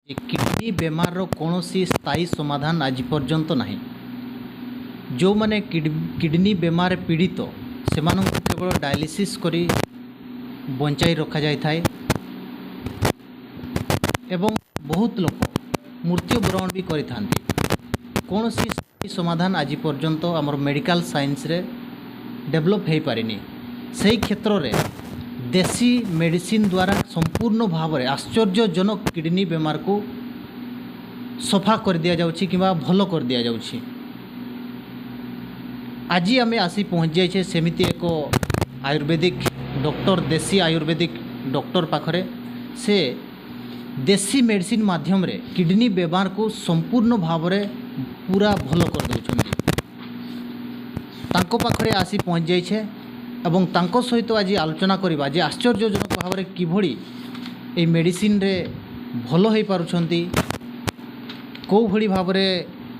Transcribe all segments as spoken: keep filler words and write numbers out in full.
Kidney ବେମାରର କୌଣସି ସ୍ଥାୟୀ ସମାଧାନ ଆଜି ପର୍ଯ୍ୟନ୍ତ ନାହିଁ। ଯେଉଁମାନେ କିଡ୍- କିଡନୀ ବେମାର ପୀଡ଼ିତ, ସେମାନଙ୍କୁ କେବଳ ଡାୟାଲିସିସ୍ କରି ବଞ୍ଚାଇ ରଖାଯାଇଥାଏ ଏବଂ ବହୁତ ଲୋକ ମୃତ୍ୟୁବରଣ ବି କରିଥାନ୍ତି। କୌଣସି ସମାଧାନ ଆଜି ପର୍ଯ୍ୟନ୍ତ ଆମର ମେଡ଼ିକାଲ ସାଇନ୍ସରେ ଡେଭଲପ୍ ହେଇପାରିନି। ସେହି କ୍ଷେତ୍ରରେ ଦେଶୀ ମେଡ଼ିସିନ୍ ଦ୍ୱାରା ସମ୍ପୂର୍ଣ୍ଣ ଭାବରେ ଆଶ୍ଚର୍ଯ୍ୟଜନକ କିଡନୀ ବେମାରକୁ ସଫା କରିଦିଆଯାଉଛି କିମ୍ବା ଭଲ କରିଦିଆଯାଉଛି। ଆଜି ଆମେ ଆସି ପହଞ୍ଚି ଯାଇଛେ ସେମିତି ଏକ ଆୟୁର୍ବେଦିକ ଡକ୍ଟର, ଦେଶୀ ଆୟୁର୍ବେଦିକ ଡକ୍ଟର ପାଖରେ। ସେ ଦେଶୀ ମେଡ଼ିସିନ୍ ମାଧ୍ୟମରେ କିଡନୀ ବେମାରକୁ ସମ୍ପୂର୍ଣ୍ଣ ଭାବରେ ପୁରା ଭଲ କରିଦେଉଛନ୍ତି। ତାଙ୍କ ପାଖରେ ଆସି ପହଞ୍ଚି ଯାଇଛେ ଏବଂ ତାଙ୍କ ସହିତ ଆଜି ଆଲୋଚନା କରିବା ଯେ ଆଶ୍ଚର୍ଯ୍ୟଜନକ ଭାବରେ କିଭଳି ଏହି ମେଡ଼ିସିନ୍ରେ ଭଲ ହେଇପାରୁଛନ୍ତି, କେଉଁଭଳି ଭାବରେ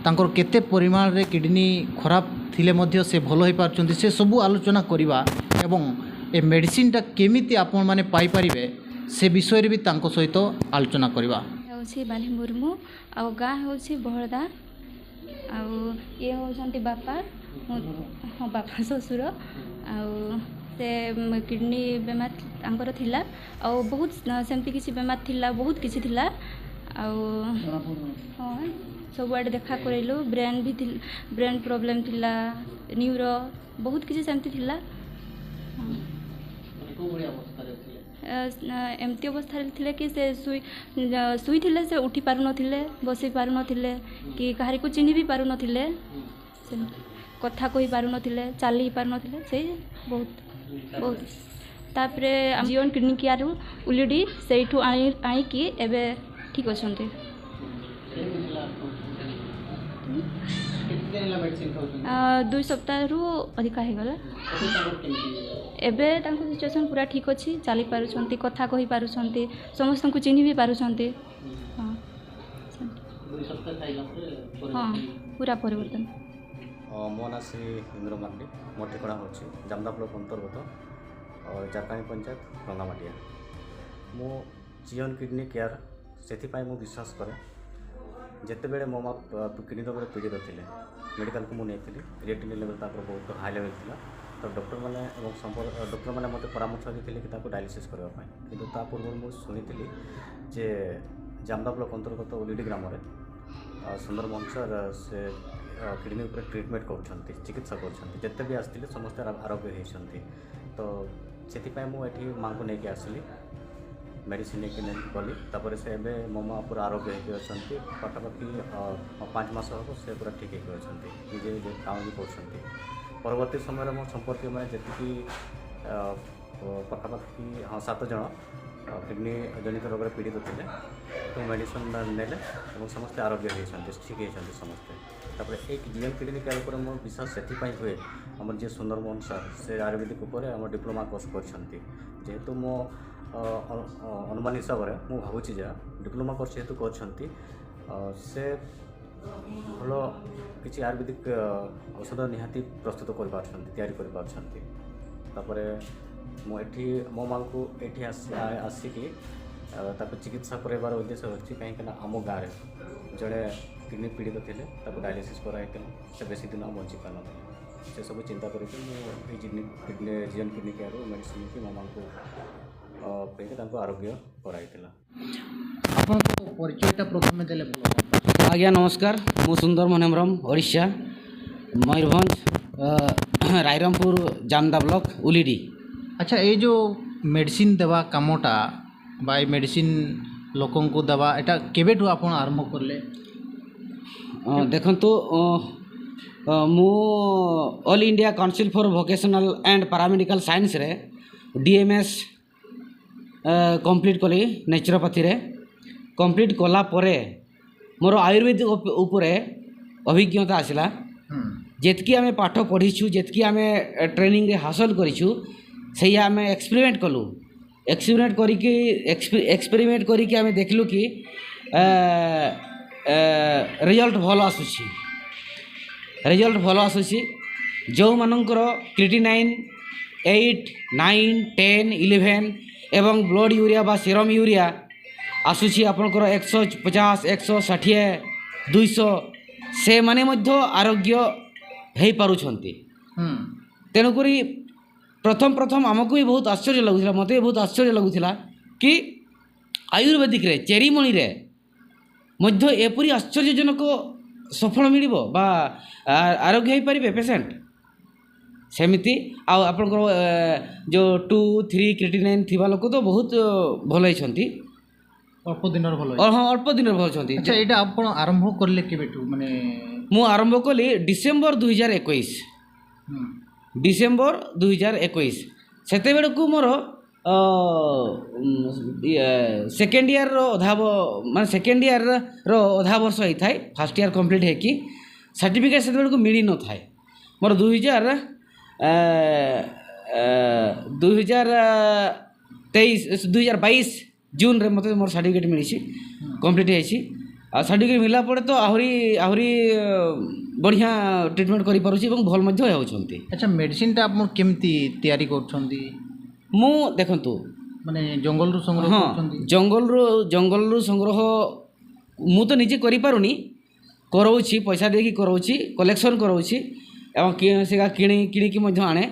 ତାଙ୍କର କେତେ ପରିମାଣରେ କିଡନୀ ଖରାପ ଥିଲେ ମଧ୍ୟ ସେ ଭଲ ହେଇପାରୁଛନ୍ତି, ସେ ସବୁ ଆଲୋଚନା କରିବା ଏବଂ ଏ ମେଡ଼ିସିନ୍ଟା କେମିତି ଆପଣମାନେ ପାଇପାରିବେ, ସେ ବିଷୟରେ ବି ତାଙ୍କ ସହିତ ଆଲୋଚନା କରିବା। ହେଉଛି ବାଲି ମୁର୍ମୁ, ଆଉ ଗାଁ ହେଉଛି ବହଳଦା। ଆଉ ଇଏ ହେଉଛନ୍ତି ବାପା, ମୁଁ, ହଁ, ବାପା, ଶ୍ୱଶୁର। ଆଉ ସେ, ମ, କିଡ଼ନୀ ବେମାର ତାଙ୍କର ଥିଲା, ଆଉ ବହୁତ, ଅ, ସେମିତି କିଛି ବେମାର ଥିଲା, ବହୁତ କିଛି ଥିଲା। ଆଉ ହଁ, ସବୁଆଡ଼େ ଦେଖା କରେଇଲୁ। ବ୍ରେନ୍ ବି ଥିଲ-, ବ୍ରେନ୍ ପ୍ରୋବ୍ଲେମ୍ ଥିଲା, ନ୍ୟୁରୋ, ବହୁତ କିଛି ସେମିତି ଥିଲା। ହଁ। ଅ, ସ-, ଅ, ଏମିତି ଅବସ୍ଥାରେ ଥିଲେ କି ସେ ଶୋଇ-, ଅ, ଶୋଇଥିଲେ, ସେ ଉଠି ପାରୁନଥିଲେ, ବସି ପାରୁନଥିଲେ, କି କାହାରିକୁ ଚିହ୍ନି ବି ପାରୁନଥିଲେ। ସେ କଥା କହି ପାରୁନଥିଲେ, ଚାଲି ପାରୁନଥିଲେ, ସେଇ ବହୁତ, ବହୁତ। ତାପରେ ଆମ ଜିଓନ କିଡ଼ନୀ କେୟାରରୁ ଉଲିଡ଼ି ସେଇଠୁ ଆଣି-, ଆଣିକି ଏବେ ଠିକ୍ ଅଛନ୍ତି। ଆ, ଦୁଇ ସପ୍ତାହରୁ ଅଧିକା ହେଇଗଲା। ଏବେ ତାଙ୍କ ସିଚୁଏସନ୍ ପୁରା ଠିକ୍ ଅଛି, ଚାଲି ପାରୁଛନ୍ତି, କଥା କହି ପାରୁଛନ୍ତି, ସମସ୍ତଙ୍କୁ ଚିହ୍ନି ବି ପାରୁଛନ୍ତି। ହଁ, ସେମିତି। ହଁ, ପୁରା ପରିବର୍ତ୍ତନ। ଅ, ମୋ ନାଁ ଶ୍ରୀ ଇନ୍ଦ୍ର ମାର୍ଣ୍ଡି। ମୋ ଠିକଣା ହେଉଛି ଜାମଦା ବ୍ଲକ ଅନ୍ତର୍ଗତ, ଅ, ଜାରକାଣି ପଞ୍ଚାୟତ, ରଙ୍ଗାମାଟିଆ। ମୁଁ ଜିଓନ କିଡ଼ନୀ କେୟାର ସେଥିପାଇଁ ମୁଁ ବିଶ୍ୱାସ କରେ, ଯେତେବେଳେ ମୋ ମା କିଡ଼ନୀ ରୋଗରେ ପୀଡ଼ିତ ଥିଲେ, ମେଡ଼ିକାଲକୁ ମୁଁ ନେଇଥିଲି। କ୍ରିଏଟିନିନ୍ ଲେଭେଲ୍ ତାଙ୍କର ବହୁତ ହାଇ ଲେଭେଲ୍ ଥିଲା। ତ ଡକ୍ଟରମାନେ ଏବଂ ସମ୍ପର୍କ ଡକ୍ଟରମାନେ ମୋତେ ପରାମର୍ଶ ଦେଇଥିଲେ କି ତାକୁ ଡାୟାଲିସିସ୍ କରିବା ପାଇଁ। କିନ୍ତୁ ତା ପୂର୍ବରୁ ମୁଁ ଶୁଣିଥିଲି ଯେ ଜାମଦା ବ୍ଲକ ଅନ୍ତର୍ଗତ ଉଲିଡ଼ି ଗ୍ରାମରେ ଅ, ସୁନ୍ଦର ମୋହନ ସାର୍, ଅ, ସେ ଅ, କିଡ଼ନୀ ଉପରେ ଟ୍ରିଟମେଣ୍ଟ କରୁଛନ୍ତି, ଚିକିତ୍ସା କରୁଛନ୍ତି। ଯେତେ ବି ଆସିଥିଲେ ସମସ୍ତେ ଆର- ଆରୋଗ୍ୟ ହେଇଛନ୍ତି। ତ ସେଥିପାଇଁ ମୁଁ ଏଠି ମାଙ୍କୁ ନେଇକି ଆସିଲି, ମେଡ଼ିସିନ୍ ନେଇକି ନେଇ ଗଲି। ତାପରେ ସେ ଏବେ ମୋ ମା ପୁରା ଆରୋଗ୍ୟ ହେଇକି ଅଛନ୍ତି। ପାଖାପାଖି ଅ, ପାଞ୍ଚ ମାସ ହେବ ସେ ପୁରା ଠିକ୍ ହେଇକି ଅଛନ୍ତି, ନିଜେ ନିଜେ କାମ ବି କରୁଛନ୍ତି। ପରବର୍ତ୍ତୀ ସମୟରେ ମୋ ସମ୍ପର୍କୀୟମାନେ ଯେତିକି ଅ, ଅ, ପାଖାପାଖି, ହଁ, ସାତ ଜଣ ଅ, କିଡ଼ନୀ ଜନିତ ରୋଗରେ ପୀଡ଼ିତ ଥିଲେ। ତ ମେଡ଼ିସିନ୍ ନେଲେ ଏବଂ ସମସ୍ତେ ଆରୋଗ୍ୟ ହେଇଛନ୍ତି, ଠିକ୍ ହେଇଛନ୍ତି ସମସ୍ତେ। ତାପରେ ଏଇ ଜିଏନ୍ କିଡ଼ନୀ କେୟାର ଉପରେ ମୋର ବିଶ୍ୱାସ ସେଥିପାଇଁ ହୁଏ, ଆମର ଯିଏ ସୁନ୍ଦର ମୋହନ ସାର୍, ସେ ଆୟୁର୍ବେଦିକ ଉପରେ ଆମର ଡିପ୍ଲୋମା କୋର୍ସ କରିଛନ୍ତି। ଯେହେତୁ ମୋ ଅ, ଅ, ଅ, ଅନୁମାନ ହିସାବରେ ମୁଁ ଭାବୁଛି ଯାହା ଡିପ୍ଲୋମା କୋର୍ସ ଯେହେତୁ କରିଛନ୍ତି, ଅ, ସେ ଭଲ କିଛି ଆୟୁର୍ବେଦିକ ଅ, ଔଷଧ ନିହାତି ପ୍ରସ୍ତୁତ କରିପାରୁଛନ୍ତି, ତିଆରି କରିପାରୁଛନ୍ତି। ତାପରେ ମୁଁ ଏଠି ମୋ ମାଙ୍କୁ ଏଠି ଆସି ଆ- ଆସିକି ଅ, ତାକୁ ଚିକିତ୍ସା କରାଇବାର ଉଦ୍ଦେଶ୍ୟ ରହିଛି। କାହିଁକିନା ଆମ ଗାଁରେ ଜଣେ କିଡ଼ନୀ ପୀଡ଼ିତ ଥିଲେ, ତାକୁ ଡାୟାଲିସିସ୍ କରାହେଇଥିଲା। ସେ ବେଶୀ ଦିନ ଆଉ ବଞ୍ଚି ପାରିନଥିଲେ। ସେସବୁ ଚିନ୍ତା କରିକି ମୁଁ ଏଇ ଜିନି- କିଡ଼ନୀ ଜିଏନ୍ କିଡ଼ନୀ କେୟାରରୁ ମେଡ଼ିସିନ୍ ନେଇକି ମୋ ମାଙ୍କୁ ଅ, କହିକି ତାଙ୍କୁ ଆରୋଗ୍ୟ କରାଇଥିଲା। ଆପଣଙ୍କ ପରିଚୟଟା ପ୍ରଥମେ ଦେଲେ ଭଲ ହୁଅନ୍ତା। ଆଜ୍ଞା ନମସ୍କାର, ମୁଁ ସୁନ୍ଦର ମୋହନ ହେମ୍ବ୍ରମ, ଓଡ଼ିଶା, ମୟୂରଭଞ୍ଜ, ଅ, ରାଇରଙ୍ଗପୁର, ଜାମଦା ବ୍ଲକ, ଉଲିଡ଼ି। ଆଚ୍ଛା, ଏଇ ଯେଉଁ ମେଡ଼ିସିନ୍ ଦେବା କାମଟା ବା ଏଇ ମେଡ଼ିସିନ୍ ଲୋକଙ୍କୁ ଦେବା, ଏଇଟା କେବେଠୁ ଆପଣ ଆରମ୍ଭ କଲେ? ଅ, ଦେଖନ୍ତୁ, ଅ, ଅ, ମୁଁ all India council for vocational and paramedical ସାଇନ୍ସରେ ଡି ଏମ୍ ଏସ୍ କମ୍ପ୍ଲିଟ୍ କଲି ନ୍ୟାଚୁରୋପାଥିରେ। କମ୍ପ୍ଲିଟ୍ କଲା ପରେ ମୋର ଆୟୁର୍ବେଦିକ ଉପ- ଉପରେ ଅଭିଜ୍ଞତା ଆସିଲା। ଯେତିକି ଆମେ ପାଠ ପଢ଼ିଛୁ, ଯେତିକି ଆମେ ଟ୍ରେନିଂରେ ହାସଲ କରିଛୁ, ସେଇଆ ଆମେ ଏକ୍ସପେରିମେଣ୍ଟ କଲୁ। ଏକ୍ସପେରିମେଣ୍ଟ କରିକି ଏକ୍ସପେ- ଏକ୍ସପେରିମେଣ୍ଟ କରିକି ଆମେ ଦେଖିଲୁ କି ରେଜଲ୍ଟ ଭଲ ଆସୁଛି। ରେଜଲ୍ଟ ଭଲ ଆସୁଛି। ଯେଉଁମାନଙ୍କର କ୍ରିଏଟିନାଇନ୍ ଏଇଟ୍, ନାଇନ୍, ଟେନ୍, ଇଲେଭେନ୍ ଏବଂ ବ୍ଲଡ୍ ୟୁରିଆ ବା ସିରମ୍ ୟୁରିଆ ଆସୁଛି ଆପଣଙ୍କର ଏକଶହ ପଚାଶ, ଏକଶହ ଷାଠିଏ, ଦୁଇଶହ, ସେମାନେ ମଧ୍ୟ ଆରୋଗ୍ୟ ହେଇପାରୁଛନ୍ତି। ହୁଁ। ତେଣୁକରି ପ୍ରଥମ ପ୍ରଥମ ଆମକୁ ବି ବହୁତ ଆଶ୍ଚର୍ଯ୍ୟ ଲାଗୁଥିଲା, ମୋତେ ବି ବହୁତ ଆଶ୍ଚର୍ଯ୍ୟ ଲାଗୁଥିଲା କି ଆୟୁର୍ବେଦିକରେ, ଚେରିମଣିରେ ମଧ୍ୟ ଏପରି ଆଶ୍ଚର୍ଯ୍ୟଜନକ ସଫଳ ମିଳିବ ବା ଆ- ଆରୋଗ୍ୟ ହେଇପାରିବେ ପେସେଣ୍ଟ। ସେମିତି ଆଉ ଆପଣଙ୍କର ଏ, ଯେଉଁ ଟୁ ଥ୍ରୀ କ୍ରିଏଟିନାଇନ୍ ଥିବା ଲୋକ ତ ବହୁତ ଭଲ ହେଇଛନ୍ତି। ଅଳ୍ପ ଦିନର ଭଲ ଅ- ହଁ, ଅଳ୍ପ ଦିନରେ ଭଲ ଅଛନ୍ତି। ଆଚ୍ଛା, ଏଇଟା ଆପଣ ଆରମ୍ଭ କରିଲେ କେବେଠୁ? ମାନେ ମୁଁ ଆରମ୍ଭ କଲି ଡିସେମ୍ବର ଦୁଇ ହଜାର ଏକୋଇଶ। ହୁଁ। ଡିସେମ୍ବର ଦୁଇ ହଜାର ଏକୋଇଶ। ସେତେବେଳକୁ ମୋର ଅ, ଉଁ, ଇଏ, ସେକେଣ୍ଡ ଇୟର୍ର ଅଧା ବ- ମାନେ ସେକେଣ୍ଡ ଇୟର୍ର ଅଧା ବର୍ଷ ହେଇଥାଏ, ଫାର୍ଷ୍ଟ ଇୟର୍ କମ୍ପ୍ଲିଟ୍ ହେଇକି ସାର୍ଟିଫିକେଟ୍ ସେତେବେଳକୁ ମିଳିନଥାଏ। ମୋର ଦୁଇ ହଜାର ଆ, ଆ, ଦୁଇ ହଜାର ତେଇଶ, ଦୁଇ ହଜାର ବାଇଶ ଜୁନ୍ରେ ମୋତେ ମୋର ସାର୍ଟିଫିକେଟ୍ ମିଳିଛି, କମ୍ପ୍ଲିଟ୍ ହେଇଛି। ଆଉ ସାର୍ଟିଫିକେଟ୍ ମିଳିଲା ପରେ ତ ଆହୁରି ଆହୁରି ଅ, ବଢ଼ିଆ ଟ୍ରିଟମେଣ୍ଟ କରିପାରୁଛି ଏବଂ ଭଲ ମଧ୍ୟ ହେଉଛନ୍ତି। ଆଚ୍ଛା, ମେଡ଼ିସିନ୍ଟା ଆପଣ କେମିତି ତିଆରି କରୁଛନ୍ତି? ମୁଁ ଦେଖନ୍ତୁ, ମାନେ ଜଙ୍ଗଲରୁ ସଂଗ୍ରହ ହଁ, କରୁଛନ୍ତି? ଜଙ୍ଗଲରୁ ଜଙ୍ଗଲରୁ ସଂଗ୍ରହ ମୁଁ ତ ନିଜେ କରିପାରୁନି, କରଉଛି, ପଇସା ଦେଇକି କରଉଛି, କଲେକ୍ସନ୍ କରଉଛି ଏବଂ କି- ସେଟା କିଣି କିଣିକି ମଧ୍ୟ ଆଣେ।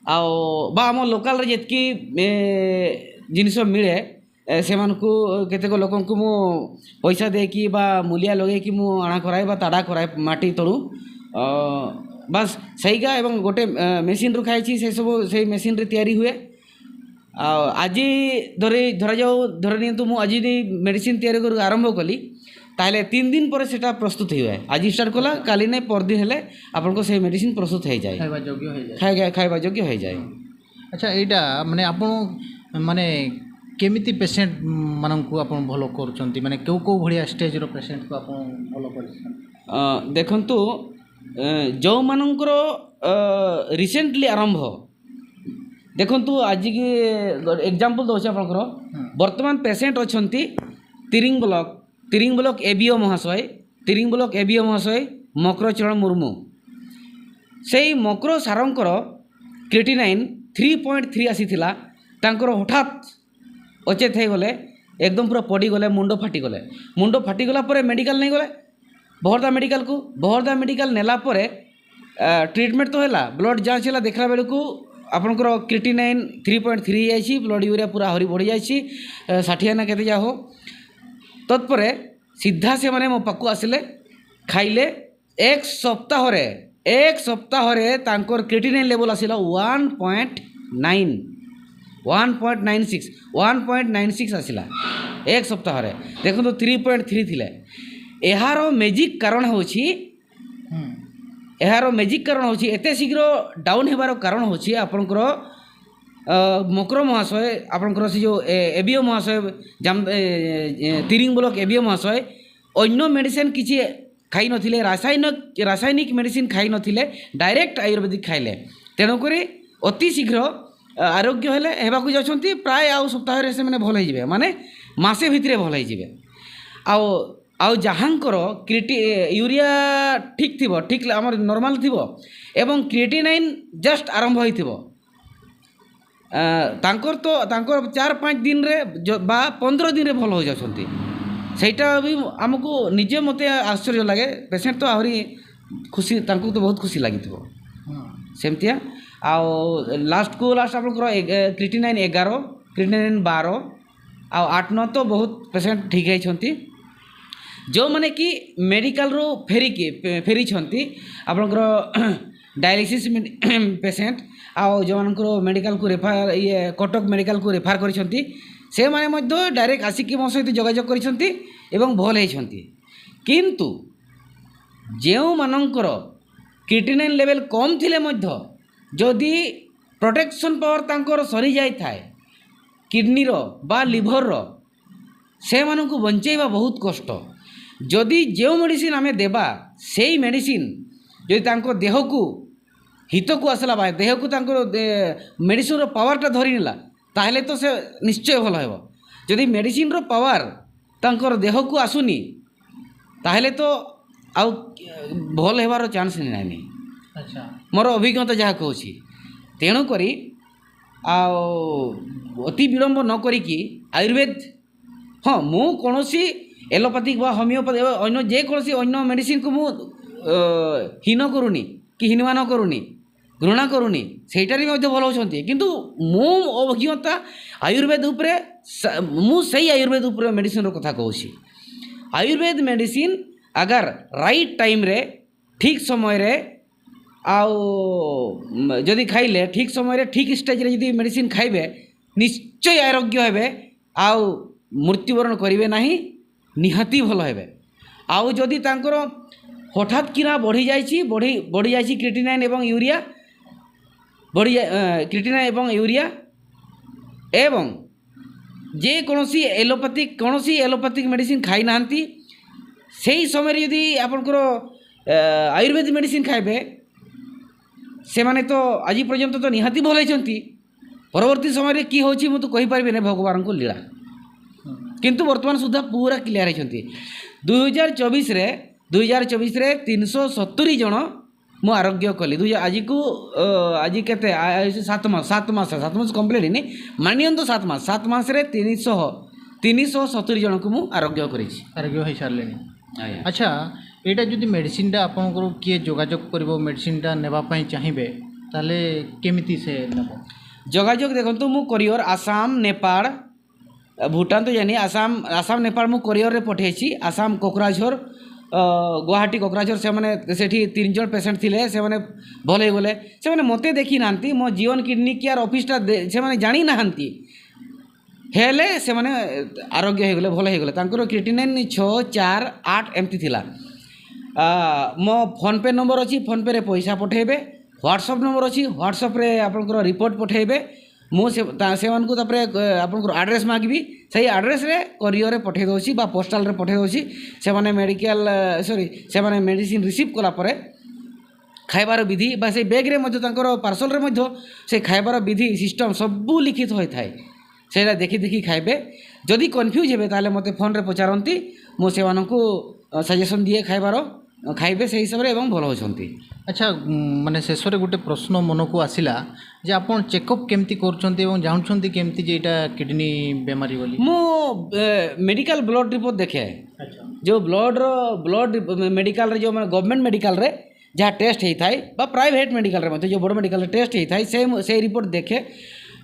ଆଉ ବା ଆମ ଲୋକାଲରେ ଯେତିକି ଏ, ଜିନିଷ ମିଳେ, ଏ, ସେମାନଙ୍କୁ କେତେକ ଲୋକଙ୍କୁ ମୁଁ ପଇସା ଦେଇକି ବା ମୂଲିଆ ଲଗେଇକି ମୁଁ ଆଣା କରାଏ ବା ତାଡ଼ା କରାଏ ମାଟି ତଳୁ। ଅ, ବାସ୍ ସେଇକା ଏବଂ ଗୋଟେ ଏ, ମେସିନ୍ ରଖାଯାଇଛି, ସେସବୁ ସେଇ ମେସିନ୍ରେ ତିଆରି ହୁଏ। ଆଉ ଆଜି ଧରି ଧରାଯାଉ, ଧରି ନିଅନ୍ତୁ, ମୁଁ ଆଜି ଯଦି ମେଡ଼ିସିନ୍ ତିଆରି କରିବାକୁ ଆରମ୍ଭ କଲି, ତାହେଲେ ତିନି ଦିନ ପରେ ସେଟା ପ୍ରସ୍ତୁତ ହେଇଯାଏ। ଆଜି ଷ୍ଟାର୍ଟ କଲା, କାଲି ନାହିଁ, ପରଦିନ ହେଲେ ଆପଣଙ୍କ ସେଇ ମେଡ଼ିସିନ୍ ପ୍ରସ୍ତୁତ ହେଇଯାଏ, ଖାଇବା ଯୋଗ୍ୟ ହେଇଯାଏ। ଖାଇବା ଖାଇବା ଯୋଗ୍ୟ ହେଇଯାଏ। ଆଚ୍ଛା, ଏଇଟା ମାନେ ଆପଣ ମାନେ କେମିତି ପେସେଣ୍ଟ ମାନଙ୍କୁ ଆପଣ ଭଲ କରୁଛନ୍ତି? ମାନେ କେଉଁ କେଉଁ ଭଳିଆ ଷ୍ଟେଜ୍ର ପେସେଣ୍ଟକୁ ଆପଣ ଭଲ କରିଛନ୍ତି? ଅ, ଦେଖନ୍ତୁ, ଏ, ଯେଉଁମାନଙ୍କର ରିସେଣ୍ଟଲି ଆରମ୍ଭ, ଦେଖନ୍ତୁ, ଆଜିକି ଏକ୍ଜାମ୍ପଲ୍ ଦେଉଛି ଆପଣଙ୍କର। ହୁଁ। ବର୍ତ୍ତମାନ ପେସେଣ୍ଟ ଅଛନ୍ତି Tiring block, Tiring block ABO ମହାଶୟ, ତିରିଙ୍ଗ ବ୍ଲକ ଏବିଓ ମହାଶୟ ମକରଚରଣ ମୁର୍ମୁ। ସେଇ ମକର ସାରଙ୍କର କ୍ରିଏଟିନାଇନ୍ ଥ୍ରୀ ପଏଣ୍ଟ ଥ୍ରୀ ଆସିଥିଲା, ତାଙ୍କର ହଠାତ୍ ଅଚେତ ହେଇଗଲେ। ଏକଦମ ପୁରା ପଡ଼ିଗଲେ, ମୁଣ୍ଡ ଫାଟିଗଲେ। ମୁଣ୍ଡ ଫାଟିଗଲା ପରେ ମେଡ଼ିକାଲ ନେଇଗଲେ ବହରଦା ମେଡ଼ିକାଲକୁ। ବହରଦା ମେଡ଼ିକାଲ ନେଲା ପରେ ଟ୍ରିଟମେଣ୍ଟ ତ ହେଲା, ବ୍ଲଡ୍ ଯାଞ୍ଚ ହେଲା, ଦେଖିଲା ବେଳକୁ ଆପଣଙ୍କର କ୍ରିଟିନାଇନ୍ ଥ୍ରୀ ପଏଣ୍ଟ ଥ୍ରୀ ହେଇଯାଇଛି, ବ୍ଲଡ୍ ୟୁରିଆ ପୁରା ଆହୁରି ବଢ଼ିଯାଇଛି, ଷାଠିଏ ନା କେତେ ଯାହା ହଉ। ତତ୍ପରେ ସିଧା ସେମାନେ ମୋ ପାଖକୁ ଆସିଲେ, ଖାଇଲେ। ଏକ ସପ୍ତାହରେ, ଏକ ସପ୍ତାହରେ ତାଙ୍କର କ୍ରିଟିନାଇନ୍ ଲେଭେଲ୍ ଆସିଲା one point nine, one point nine six, one point nine six ଆସିଲା ଏକ ସପ୍ତାହରେ। ଦେଖନ୍ତୁ, ଥ୍ରୀ ପଏଣ୍ଟ ଥ୍ରୀ ଥିଲେ। ଏହାର ମ୍ୟାଜିକ୍ କାରଣ ହେଉଛି, ହୁଁ। ଏହାର ମ୍ୟାଜିକ୍ କାରଣ ହେଉଛି, ଏତେ ଶୀଘ୍ର ଡାଉନ୍ ହେବାର କାରଣ ହେଉଛି ଆପଣଙ୍କର ଅ, ମକର ମହାଶୟ, ଆପଣଙ୍କର ସେ ଯେଉଁ ଏବିଓ ମହାଶୟ, ଜାମ ଏ, ଏ, ତିରିଙ୍ଗ ବ୍ଲକ ଏବିଓ ମହାଶୟ, ଅନ୍ୟ ମେଡ଼ିସିନ୍ କିଛି ଖାଇନଥିଲେ, ରାସାୟନିକ ରାସାୟନିକ ମେଡ଼ିସିନ୍ ଖାଇନଥିଲେ, ଡାଇରେକ୍ଟ ଆୟୁର୍ବେଦିକ ଖାଇଲେ। ତେଣୁକରି ଅତି ଶୀଘ୍ର ଅ, ଆରୋଗ୍ୟ ହେଲେ, ହେବାକୁ ଯାଉଛନ୍ତି। ପ୍ରାୟ ଆଉ ସପ୍ତାହରେ ସେମାନେ ଭଲ ହେଇଯିବେ, ମାନେ ମାସେ ଭିତରେ ଭଲ ହେଇଯିବେ। ଆଉ ଆଉ ଯାହାଙ୍କର କ୍ରିଟି ୟୁରିଆ ଠିକ୍ ଥିବ, ଠିକ୍ ଆମର ନର୍ମାଲ୍ ଥିବ, ଏବଂ କ୍ରିଏଟିନାଇନ୍ ଜଷ୍ଟ ଆରମ୍ଭ ହେଇଥିବ, ଆ, ତାଙ୍କର ତ ତାଙ୍କର ଚାରି ପାଞ୍ଚ ଦିନରେ ଜ- ବା ପନ୍ଦର ଦିନରେ ଭଲ ହେଇଯାଉଛନ୍ତି। ସେଇଟା ବି ଆମକୁ ନିଜେ ମୋତେ ଆଶ୍ଚର୍ଯ୍ୟ ଲାଗେ। ପେସେଣ୍ଟ ତ ଆହୁରି ଖୁସି, ତାଙ୍କୁ ତ ବହୁତ ଖୁସି ଲାଗିଥିବ। ହୁଁ। ସେମିତିଆ। ଆଉ ଲାଷ୍ଟକୁ ଲାଷ୍ଟ ଆପଣଙ୍କର କ୍ରିଟିନାଇନ୍ ଏଗାର, କ୍ରିଟିନାଇନ୍ ବାର, ଆଉ ଆଠ ନଅ ତ ବହୁତ ପେସେଣ୍ଟ ଠିକ୍ ହେଇଛନ୍ତି। ଯେଉଁମାନେ କି ମେଡ଼ିକାଲରୁ ଫେରିକି ଫେ- ଫେରିଛନ୍ତି, ଆପଣଙ୍କର ଡାୟାଲିସିସ୍ ପେସେଣ୍ଟ, ଆଉ ଯେଉଁମାନଙ୍କର ମେଡ଼ିକାଲକୁ ରେଫର, ଇଏ କଟକ ମେଡ଼ିକାଲକୁ ରେଫର କରିଛନ୍ତି, ସେମାନେ ମଧ୍ୟ ଡାଇରେକ୍ଟ ଆସିକି ମୋ ସହିତ ଯୋଗାଯୋଗ କରିଛନ୍ତି ଏବଂ ଭଲ ହେଇଛନ୍ତି। କିନ୍ତୁ ଯେଉଁମାନଙ୍କର କ୍ରିଟିନାଇନ୍ ଲେଭେଲ୍ କମ୍ ଥିଲେ ମଧ୍ୟ, ଯଦି ପ୍ରୋଟେକ୍ସନ୍ ପାୱାର ତାଙ୍କର ସରିଯାଇଥାଏ କିଡ଼ନୀର ବା ଲିଭରର, ସେମାନଙ୍କୁ ବଞ୍ଚାଇବା ବହୁତ କଷ୍ଟ। ଯଦି ଯେଉଁ ମେଡ଼ିସିନ୍ ଆମେ ଦେବା, ସେଇ ମେଡ଼ିସିନ୍ ଯଦି ତାଙ୍କ ଦେହକୁ ହିତକୁ ଆସିଲା ବା ଦେହକୁ ତାଙ୍କର ମେଡ଼ିସିନ୍ର ପାୱାରଟା ଧରି ନେଲା, ତାହେଲେ ତ ସେ ନିଶ୍ଚୟ ଭଲ ହେବ। ଯଦି ମେଡ଼ିସିନ୍ର ପାୱାର ତାଙ୍କର ଦେହକୁ ଆସୁନି, ତାହେଲେ ତ ଆଉ ଭଲ ହେବାର ଚାନ୍ସ ନାହିଁ। ଆଚ୍ଛା। ମୋର ଅଭିଜ୍ଞତା ଯାହା କହୁଛି। ତେଣୁକରି ଆଉ ଅତି ବିଳମ୍ବ ନ କରିକି ଆୟୁର୍ବେଦ ହଁ, ମୁଁ କୌଣସି ଏଲୋପାଥିକ ବା ହୋମିଓପାଥି ବା ଅନ୍ୟ ଯେକୌଣସି ଅନ୍ୟ ମେଡ଼ିସିନ୍କୁ ମୁଁ ଅ, ହୀନ କରୁନି କି ହୀନମାନ କରୁନି, ଘୃଣା କରୁନି, ସେଇଟାରେ ବି ମଧ୍ୟ ଭଲ ହେଉଛନ୍ତି। କିନ୍ତୁ ମୁଁ ଅଭିଜ୍ଞତା ଆୟୁର୍ବେଦ ଉପରେ ସା- ମୁଁ ସେଇ ଆୟୁର୍ବେଦ ଉପରେ ମେଡ଼ିସିନ୍ର କଥା କହୁଛି। ଆୟୁର୍ବେଦ ମେଡ଼ିସିନ୍ ଆଗାର ରାଇଟ୍ ଟାଇମ୍ରେ, ଠିକ୍ ସମୟରେ, ଆଉ ମ, ଯଦି ଖାଇଲେ, ଠିକ୍ ସମୟରେ, ଠିକ୍ ଷ୍ଟେଜ୍ରେ ଯଦି ମେଡ଼ିସିନ୍ ଖାଇବେ, ନିଶ୍ଚୟ ଆରୋଗ୍ୟ ହେବେ, ଆଉ ମୃତ୍ୟୁବରଣ କରିବେ ନାହିଁ, ନିହାତି ଭଲ ହେବେ। ଆଉ ଯଦି ତାଙ୍କର ହଠାତ୍ କିନା ବଢ଼ିଯାଇଛି, ବଢ଼ି ବଢ଼ିଯାଇଛି କ୍ରିଟିନାଇନ୍ ଏବଂ ୟୁରିଆ, ବଢ଼ି କ୍ରିଟିନାଇନ୍ ଏବଂ ୟୁରିଆ, ଏବଂ ଯେକୌଣସି ଏଲୋପାଥିକ, କୌଣସି ଏଲୋପାଥିକ ମେଡ଼ିସିନ୍ ଖାଇନାହାନ୍ତି, ସେଇ ସମୟରେ ଯଦି ଆପଣଙ୍କର ଅ, ଆୟୁର୍ବେଦ ମେଡ଼ିସିନ୍ ଖାଇବେ, ସେମାନେ ତ ଆଜି ପର୍ଯ୍ୟନ୍ତ ତ ନିହାତି ଭଲ ହେଇଛନ୍ତି। ପରବର୍ତ୍ତୀ ସମୟରେ କି ହେଉଛି, ମୁଁ ତ କହିପାରିବିନି, ଭଗବାନଙ୍କ ଲୀଳା। କିନ୍ତୁ ବର୍ତ୍ତମାନ ସୁଦ୍ଧା ପୁରା କ୍ଲିୟର ହେଇଛନ୍ତି। ଦୁଇ ହଜାର ଚବିଶରେ, ଦୁଇ ହଜାର ଚବିଶରେ ତିନିଶହ ସତୁରି ଜଣ ମୁଁ ଆରୋଗ୍ୟ କଲି। ଦୁଇ ହଜାର, ଆଜିକୁ ଅ, ଆଜି କେତେ? ଆ- ଆୟୁଷ ସାତ ମାସ, ସାତ ମାସ, ସାତ ମାସ କମ୍ପ୍ଲିଟ୍ ହେଇନି, ମାନିଅନ୍ତୁ, ସାତ ମାସ, ସାତ ମାସରେ ତିନିଶହ, ତିନିଶହ ସତୁରି ଜଣଙ୍କୁ ମୁଁ ଆରୋଗ୍ୟ କରିଛି। ଆରୋଗ୍ୟ ହେଇସାରିଲେଣି। ଆଜ୍ଞା। ଆଚ୍ଛା, ଏଇଟା ଯଦି ମେଡ଼ିସିନ୍ଟା ଆପଣଙ୍କର କିଏ ଯୋଗାଯୋଗ କରିବ, ମେଡ଼ିସିନ୍ଟା ନେବା ପାଇଁ ଚାହିଁବେ, ତାହେଲେ କେମିତି ସେ ନେବ? ଯୋଗାଯୋଗ ଦେଖନ୍ତୁ, ମୁଁ କୋରିଅର ଆସାମ, ନେପାଳ, ଭୁଟାନ ତ ଜାନି, ଆସାମ, ଆସାମ, ନେପାଳ ମୁଁ କୋରିଅରରେ ପଠେଇଛି। ଆସାମ କୋକ୍ରାଝର, ଅ, ଗୁଆହାଟି କୋକ୍ରାଝର, ସେମାନେ ସେଠି ତିନି ଜଣ ପେସେଣ୍ଟ ଥିଲେ, ସେମାନେ ଭଲ ହେଇଗଲେ। ସେମାନେ ମୋତେ ଦେଖିନାହାନ୍ତି, ମୋ ଜିଓନ କିଡନୀ କେୟାର ଅଫିସଟା ଦେ- ସେମାନେ ଜାଣିନାହାନ୍ତି, ହେଲେ ସେମାନେ ଆରୋଗ୍ୟ ହେଇଗଲେ, ଭଲ ହେଇଗଲେ। ତାଙ୍କର କ୍ରିଟିନାଇନ୍ ଛଅ, ଚାର, ଆଠ ଏମିତି ଥିଲା। ଆ, ମୋ ଫୋନ୍ପେ ନମ୍ବର ଅଛି, ଫୋନ୍ପେରେ ପଇସା ପଠେଇବେ। ହ୍ୱାଟ୍ସଆପ୍ ନମ୍ବର ଅଛି, ହ୍ୱାଟ୍ସଆପ୍ରେ ଆପଣଙ୍କର ରିପୋର୍ଟ ପଠେଇବେ। ମୁଁ ସେ ତା- ସେମାନଙ୍କୁ ତାପରେ ଅ, ଆପଣଙ୍କର ଆଡ୍ରେସ୍ ମାଗିବି, ସେଇ ଆଡ୍ରେସ୍ରେ କୋରିଅରରେ ପଠେଇ ଦେଉଛି ବା ପୋଷ୍ଟାଲରେ ପଠେଇ ଦେଉଛି। ସେମାନେ ମେଡ଼ିକାଲ, ସରି, ସେମାନେ ମେଡ଼ିସିନ୍ ରିସିଭ୍ କଲା ପରେ ଖାଇବାର ବିଧି ବା ସେଇ ବ୍ୟାଗ୍ରେ ମଧ୍ୟ, ତାଙ୍କର ପାର୍ସଲରେ ମଧ୍ୟ ସେ ଖାଇବାର ବିଧି ସିଷ୍ଟମ୍ ସବୁ ଲିଖିତ ହୋଇଥାଏ। ସେଇଟା ଦେଖି ଦେଖି ଖାଇବେ। ଯଦି କନଫ୍ୟୁଜ୍ ହେବେ, ତାହେଲେ ମୋତେ ଫୋନ୍ରେ ପଚାରନ୍ତି, ମୁଁ ସେମାନଙ୍କୁ ସଜେସନ୍ ଦିଏ ଖାଇବାର। ଖାଇବେ ସେଇ ହିସାବରେ ଏବଂ ଭଲ ଅଛନ୍ତି। ଆଚ୍ଛା, ଉଁ, ମାନେ, ଶେଷରେ ଗୋଟେ ପ୍ରଶ୍ନ ମନକୁ ଆସିଲା ଯେ ଆପଣ ଚେକଅପ୍ କେମିତି କରୁଛନ୍ତି ଏବଂ ଜାଣୁଛନ୍ତି କେମିତି ଯେ ଏଇଟା କିଡ଼ନୀ ବେମାରୀ ବୋଲି? ମୁଁ ମେଡ଼ିକାଲ ବ୍ଲଡ୍ ରିପୋର୍ଟ ଦେଖେ। ଯେଉଁ ବ୍ଲଡ୍ର ବ୍ଲଡ୍ ମେଡ଼ିକାଲରେ, ଯେଉଁ, ମାନେ, ଗଭର୍ଣ୍ଣମେଣ୍ଟ ମେଡ଼ିକାଲରେ ଯାହା ଟେଷ୍ଟ ହେଇଥାଏ ବା ପ୍ରାଇଭେଟ୍ ମେଡ଼ିକାଲରେ ମଧ୍ୟ ଯେଉଁ ବଡ଼ ମେଡ଼ିକାଲରେ ଟେଷ୍ଟ ହେଇଥାଏ, ସେ ସେଇ ରିପୋର୍ଟ ଦେଖେ।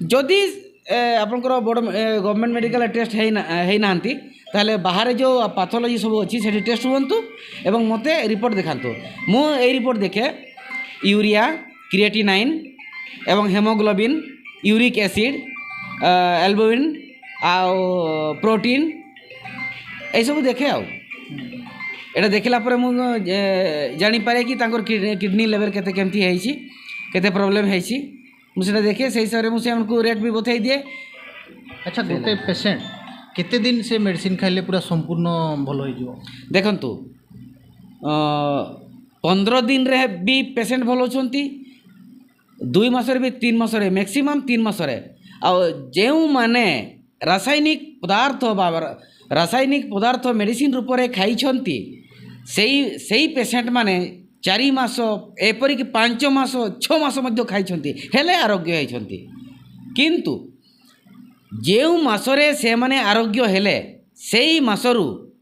ଯଦି ଏ, ଆପଣଙ୍କର ବଡ଼ ଗଭର୍ଣ୍ଣମେଣ୍ଟ ମେଡ଼ିକାଲରେ ଟେଷ୍ଟ ହେଇନା ହେଇନାହାନ୍ତି, ତାହେଲେ ବାହାରେ ଯେଉଁ ପାଥୋଲୋଜି ସବୁ ଅଛି, ସେଠି ଟେଷ୍ଟ ହୁଅନ୍ତୁ ଏବଂ ମୋତେ ରିପୋର୍ଟ ଦେଖାନ୍ତୁ। ମୁଁ ଏଇ ରିପୋର୍ଟ ଦେଖେ, ୟୁରିଆ, କ୍ରିଏଟିନାଇନ୍ ଏବଂ ହେମୋଗ୍ଲୋବିନ୍, ୟୁରିକ୍ ଏସିଡ୍, ଆଲବୁମିନ୍ ଆଉ ପ୍ରୋଟିନ୍, ଏଇସବୁ ଦେଖେ। ଆଉ ଏଇଟା ଦେଖିଲା ପରେ ମୁଁ, ଏ, ଜାଣିପାରେ କି ତାଙ୍କର କିଡ଼ନୀ ଲେଭେଲ୍ କେତେ, କେମିତି ହେଇଛି, କେତେ ପ୍ରୋବ୍ଲେମ୍ ହେଇଛି। ମୁଁ ସେଇଟା ଦେଖେ, ସେଇ ହିସାବରେ ମୁଁ ସେମାନଙ୍କୁ ରେଟ୍ ବି ବତେଇ ଦିଏ। ଆଚ୍ଛା, ଗୋଟେ ପେସେଣ୍ଟ କେତେ ଦିନ ସେ ମେଡ଼ିସିନ୍ ଖାଇଲେ ପୁରା ସମ୍ପୂର୍ଣ୍ଣ ଭଲ ହେଇଯିବ? ଦେଖନ୍ତୁ, ଅ, ପନ୍ଦର ଦିନରେ ବି ପେସେଣ୍ଟ ଭଲ ଅଛନ୍ତି, ଦୁଇ ମାସରେ ବି, ତିନି ମାସରେ, ମ୍ୟାକ୍ସିମମ୍ ତିନି ମାସରେ। ଆଉ ଯେଉଁମାନେ ରାସାୟନିକ ପଦାର୍ଥ ବା ରା- ରାସାୟନିକ ପଦାର୍ଥ ମେଡ଼ିସିନ୍ ରୂପରେ ଖାଇଛନ୍ତି, ସେଇ ସେଇ ପେସେଣ୍ଟମାନେ ଚାରି ମାସ, ଏପରିକି ପାଞ୍ଚ ମାସ, ଛଅ ମାସ ମଧ୍ୟ ଖାଇଛନ୍ତି, ହେଲେ ଆରୋଗ୍ୟ ହେଇଛନ୍ତି। କିନ୍ତୁ ଯେଉଁ ମାସରେ ସେମାନେ ଆରୋଗ୍ୟ ହେଲେ, ସେଇ ମାସରୁ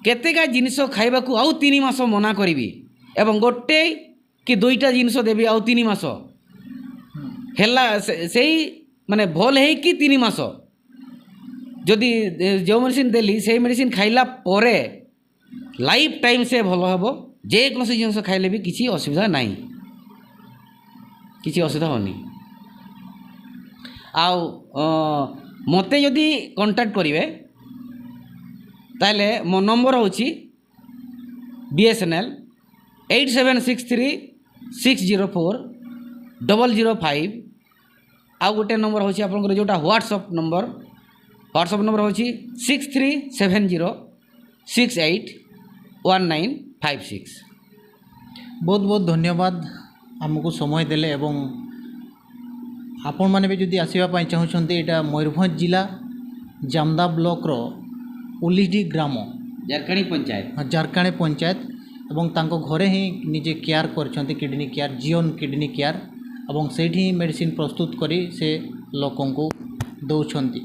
କେତେକା ଜିନିଷ ଖାଇବାକୁ ଆଉ ତିନି ମାସ ମନା କରିବି ଏବଂ ଗୋଟେ କି ଦୁଇଟା ଜିନିଷ ଦେବି ଆଉ ତିନି ମାସ। ହେଲା, ସେ- ସେଇ, ମାନେ, ଭଲ ହେଇକି ତିନି ମାସ। ଯଦି, ଏ, ଯେଉଁ ମେଡ଼ିସିନ୍ ଦେଲି, ସେଇ ମେଡ଼ିସିନ୍ ଖାଇଲା ପରେ ଲାଇଫ୍ ଟାଇମ୍ ସେ ଭଲ ହେବ। ଯେକୌଣସି ଜିନିଷ ଖାଇଲେ ବି କିଛି ଅସୁବିଧା ନାହିଁ, କିଛି ଅସୁବିଧା ହେଉନି। ଆଉ, ଅ, ମୋତେ ଯଦି କଣ୍ଟାକ୍ଟ କରିବେ, ତାହେଲେ ମୋ ନମ୍ବର ହେଉଛି BSNL, eight seven six three six zero four double zero five. ଆଉ ଗୋଟେ ନମ୍ବର ହେଉଛି ଆପଣଙ୍କର, ଯେଉଁଟା ହ୍ୱାଟ୍ସଅପ୍ ନମ୍ବର। ହ୍ୱାଟ୍ସଅପ୍ ନମ୍ବର ହେଉଛି six three seven zero six eight one nine five six. ବହୁତ ବହୁତ ଧନ୍ୟବାଦ ଆମକୁ ସମୟ ଦେଲେ। ଏବଂ ଆପଣମାନେ ବି ଯଦି ଆସିବା ପାଇଁ ଚାହୁଁଛନ୍ତି, ଏଇଟା ମୟୂରଭଞ୍ଜ ଜିଲ୍ଲା ଜାମଦା ବ୍ଲକର ଉଲିଡି ଗ୍ରାମ, ଜାରକାଣୀ ପଞ୍ଚାୟତ। ଜାରକାଣୀ ପଞ୍ଚାୟତ। ଏବଂ ତାଙ୍କ ଘରେ ହିଁ ନିଜେ କେୟାର କରିଛନ୍ତି, କିଡ଼ନୀ କେୟାର, ଜିଓନ କିଡ଼ନୀ କେୟାର, ଏବଂ ସେଇଠି ହିଁ ମେଡ଼ିସିନ ପ୍ରସ୍ତୁତ କରି ସେ ଲୋକଙ୍କୁ ଦେଉଛନ୍ତି।